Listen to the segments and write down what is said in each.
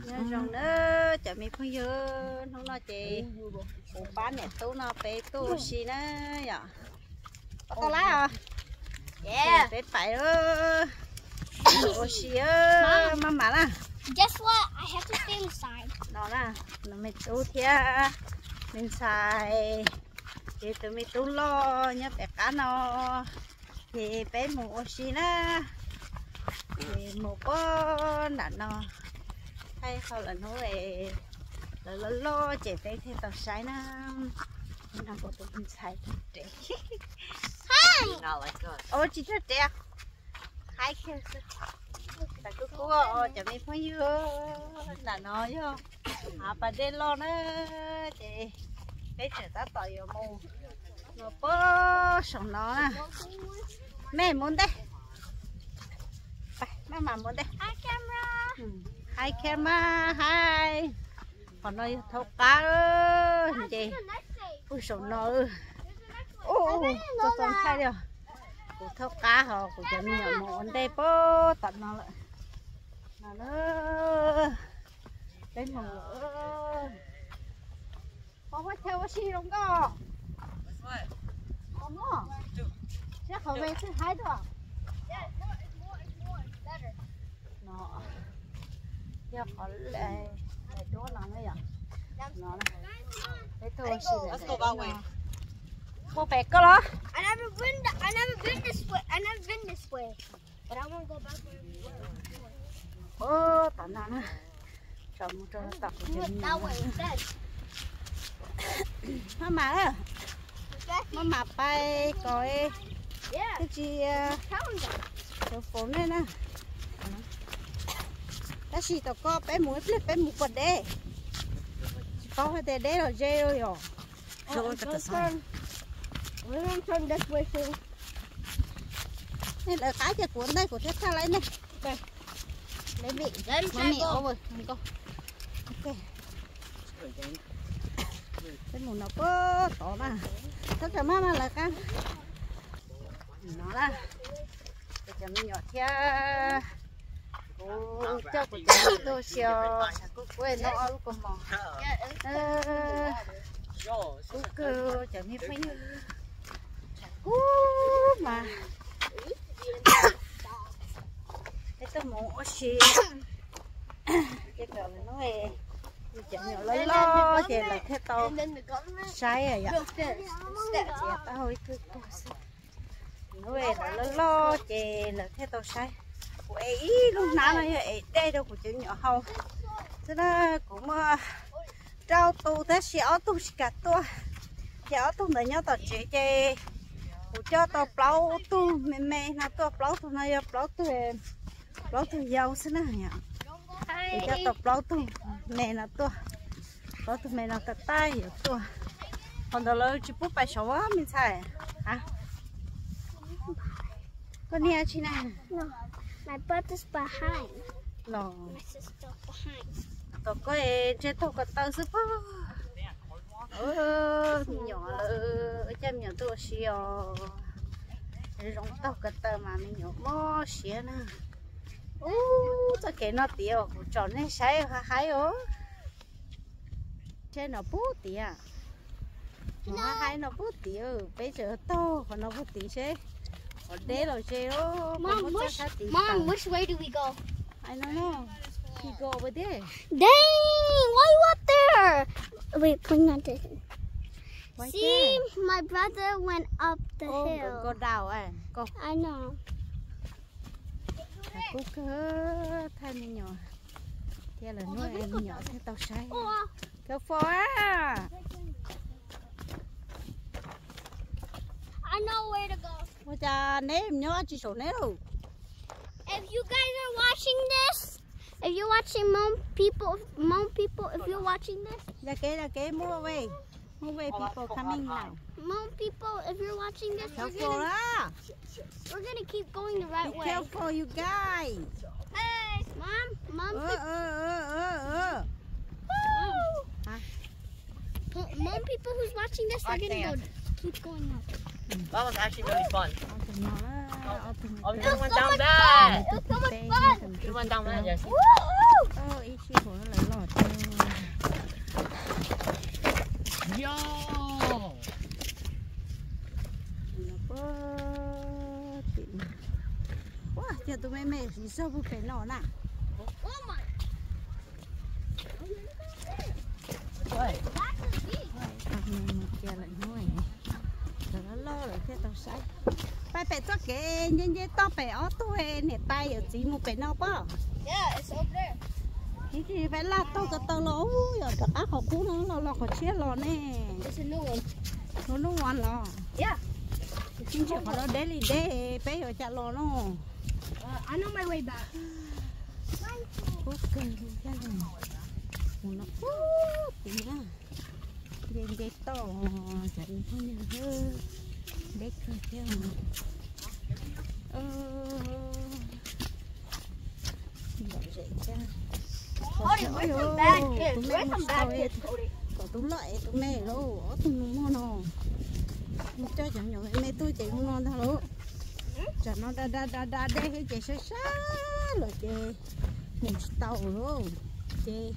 Nyob zoo na cov me phooj ywg, hnub no ces kuv pab niam tub no peb tuaj ua si na yom. Pab tau lab os. Peb pais ua si maj mam na. No na, nws me tub thiab me ntxhais, ces tus me tub loj nyob pem qab no, ces peb mus ua si na. Ces mus puag nram no, thaij qhov lawv hnub es lawv loj loj ces peb thiaj tau saib na. No kuv tus me ntxhais rev. Ua tsis tuaj rev. Haib kiag xwb. Tawm kub kub os cov me phooj ywg, nram no yog hav pas dej loj na, ces peb tseem tab tom yuav mus no puag saum no na. Mej mus ntej, maj mam mus ntej. Haib kiag mas haib. Qhov no yog thaub qab ces pw saum no. Ua txaus ntshai li os. Kuv thaub qab ho kuv cov me nyuam mus ua ntej puag tom no lawm. No na, peb mus lawm. Pov muaj chaw ua si zoo nkauj. Pov muaj, saib qhov me twb haib tuaj. No yog qhov lais duab no na yom. No peb tuaj ua si lawm. Mus pem koj los? Ub, tom no na, tsom mus rau tom kuv cov me nyuam. Maj mam, maj mam pais kom twb tsis faus nej na. Tab sis tom ko peb mus ib pliag peb mus puas deb, tsis paub hais tias deb los ze yom. Nej lawv qab ces kuv ntej kuv thiaj thaij laib nej. Peb mus no puag tod na, thab kam maj mas lawv qab no na. Kuv cov me nyuam thiab kuv coj kuv cov me nyuam tuaj ua si os, tshav kub kub no ob lub kaus mom. Kub kawg cov me phooj ywg, tshav kub mas. Peb tuaj mus ua si, ces kom lawv hnub, cov me nyuam loj loj ces lawv thiaj tau saib yom. Txiav taub hau ib tug tuag xwb. Hnub lawv loj loj ces lawv thiaj tau saib. Kuv ev ib lub hnab no yog ev dej rau kuv cov me nyuam haus xwb na. Kuv muaj rau tus tab sis ob tug tsis kam tuaj, ces ob tug ntawd nyob tom tsev ces kuv coj tau plaub tug me me no tuaj, plaub tug no yog plaub tug, plaub tug yau xwb na. Kuv coj tau plaub tug me no tuaj, plaub tug me no tag tag yuav tuaj. Qhov ntawd lawv tsis pub pais saud me ntxhais. Koj niam tsis na? Los, tom koj ntshe taug ko taw xwb pag. Me nyuam lawv coj me nyuam tuaj ua si os. Zoo taug ko taw mas me nyuam mob siab na. Ub, txoj kev no tiav kuv tsom nej saib haib os. Seb no pub tiav, no haib no pub tiav, peb tseem taug qhov no pub tiav seb qhov deb los ze. Mom, which way do we go? I don't know. You go over there. Dang, why you up there? Wait, point not to him. See, my brother went up the hill. Go down, eh. Go. I know. Kub kawg, thaij me nyuam thiab lawv hnub me nyuam thiaj tau saib. Careful a. Ua cas neb nyob tsis saum neb lauj? If you guys are watching this, if you're watching Hmong people, Hmong people, if you're watching this, ya kev, ya kev, move away, move away, people coming now. Hmong people, if you're watching this, we're gonna, we're gonna keep going the right way. Be careful, you guys. Hey, Mom, Mom. Mom, people who's watching this, they're gonna go keep going up. That was actually really fun. Oh, there's so much fun. It was so much fun. There's so much fun. Ib sij huam Txog puag pem no na. Mus cia lawm hnub, cov loj loj lawm thiaj tau saib. Pais pem txoj kev nce nce toj pem ob tug niam tais yawm txiv mus pem no pob. Peb laj taug ko taw los yog rov qab qhov qub no los los qhov tshiab los ne. Lub lub los. Ib ntsis qhov no deb li deb peb yuav cas los no. Qub kawg li thiab. Mus no qub tid na. Nce nce toj, cov phooj ywg, deb kawg thiab. Lom zem thiab. Tus me mus tsis tau, kom tus loj es tus me lauj, ob tug nus muag no. Mus coj cov nyuam me me tuaj ces zoo no ntag lauj. Tsam no da da da da dej thiab ces sab sab lawm ces mus tsis tau lauj. Ces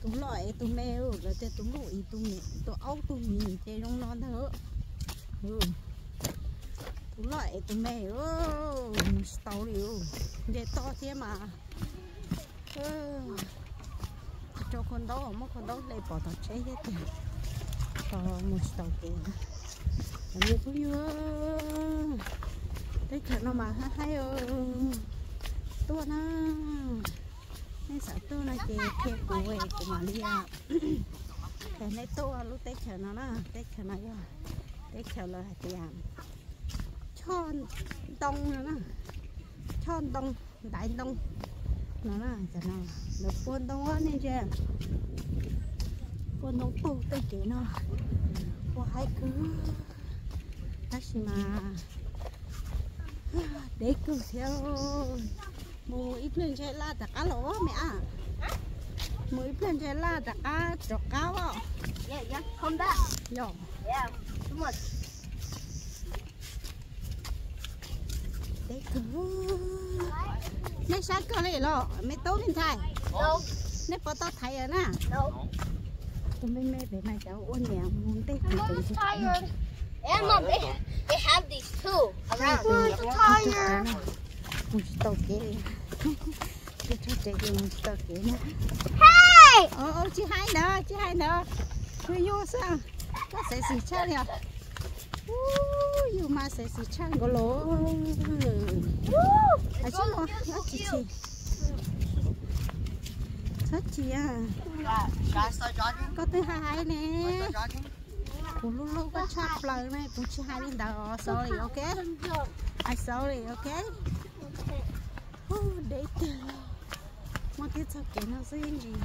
tus loj es tus me, lawv tias tus loj es tus me, tus aub tus me ces zoo no ntag lauj. Tus loj es tus me, mus tsis tau li. Nce toj thiab mas. Rau khau ntaub, muab khau ntaub hle pov tom tsheb thiab tiag, tos mus tsis tau kev. Cov me phooj ywg, teb chaws no mas haib haib, tuaj na. Nej xav tuaj no ces qhia kuv, kuv mam li qhia nej tuaj lub teb chaws no na. Teb chaws no yog teb chaws lawv hais tias choj ntoo no na, choj ntoo, ntaiv ntoo no na. Cov no lawv pua ntoo, nej ntsia, pua ntoo puag tej kev no, pua haib kawg. Tab sis mas deb kawg thiab. Mus ib pliag ntshe laj rov qab los me ab. Mus ib pliag ntshe laj rov qab, rov qab os. Yog. Deb kawg. Nej saib kawg li los me tub me ntxhais, nej puas tau thaiv lawm na? Tus me me pem mas cov ua niam mus ntej. Mus tsis tau kev li. Mus tsis tau kev na. Tsis hais ntawd, tsis hais ntawd. Kuv yug xwb, koj xaiv xim tshaj li os. Yus mas xaiv xim tshaj nkaus los. Txhob chim, txhob chim. Koj twb hais hais ne. Kuv hlub hlub koj tshaj plaws ne, kuv tsis hais li ntawd os, sorry, ok? I'm sorry, ok? Deb tiag li. Muaj tib txoj kev no xwb ntsis,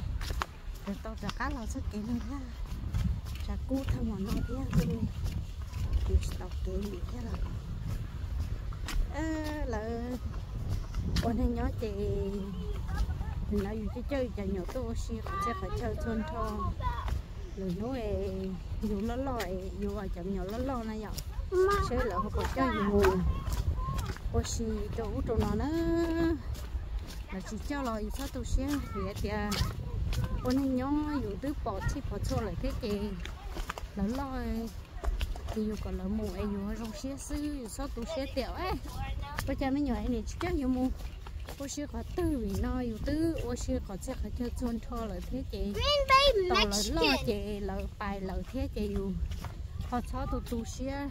yuav tau rov qab los txoj kev no thiab. Tshav kub thawj hmo no thiab, mus tsis tau kev li thiab los. Lawv ua neeg nyob ces nim no yus coj coj yus cov nyuam tuaj ua si qhov txhia qhov chaw txhua nrho. Lwm hnub yus loj loj, yus cov me nyuam loj loj na yom, seb lawv ho puas coj yus mus ua si rau ub rau no na. Lawv tsis coj los yus txhob tu siab, vim hais tias ua neeg nyob yus twb pom txhij pom txhua lawm thiab ces lawv loj ces yus kom lawv mus es yus zoo siab xwb, yus txhob tu siab tias ua cas me nyuam nim tsis coj yus mus ua si qhov twg, vim no yus twb ua si qhov txhia qhov chaw txhua nrho lawm thiab ces tos lawv loj ces lawv pais lawm thiab ces yus ho txhob tu tu siab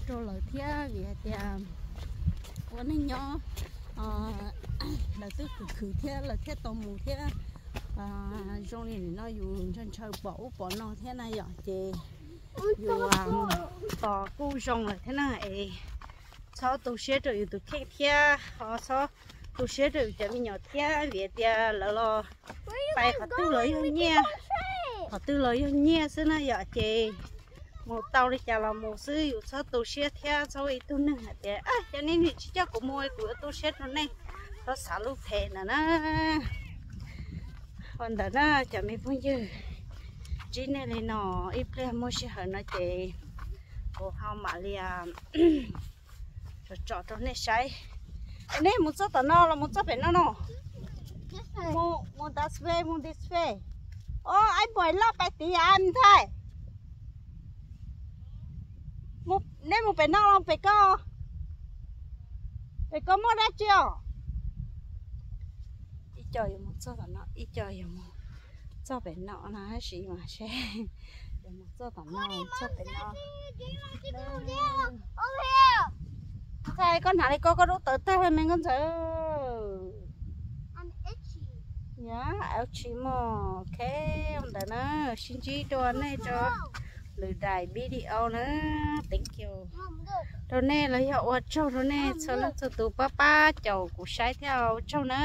rau lawv thiab, vim hais tias ua neeg nyob lawv twb khwv khwv thiab lawv thiaj tau mus thiab. Zoo li nim no yus ntshaw ntshaw pom ub pom no thiab na yom, ces yus tos kuj zoo lawm thiab na es txhob tu siab rau yus tus kheej thiab ho txhob tu siab rau yus cov me nyuam thiab, vim tias lawv los pais qhov twg los yog nyiaj, qhov twg los yog nyiaj xwb na yom, ces mus tau li cas los mus xwb, yus txhob tu siab thiab txhob ua ib tug neeg hais tias cov nej nim tsis coj kuv mus kuv yuav tu siab rau nej, txhob xav lub phem ntawd na. Ua ntawd na cov me phooj ywg, ntsib nej li no, ib pliag muaj sij hawm no ces kuv ho mam li tsom tsom rau nej saib. Es nej mus txog tom no los mus txog pem no no? Mus, mus tas fe, mus tas fe. O, ib puas loj pais tid a me ntxhais? Nej mus pem no los pem ko? Pem ko muaj dab tsi os? co yuav mus txog tom no, ib co yuav mus txog pem no no tab sis mas seb yuav mus txog tom no txog pem no. Ntxhais, koj hnav li ko koj lub tawv tag me nkauj ntxawm. Yog, ua tsis muaj, ok, ua ntawd na, sib ntsib dua nej rau lwm daim video na. Thank you rau nej los yog ua tsaug rau nej txhua leej txhua tus pab pab caum kuv saib thiab ua tsaug na.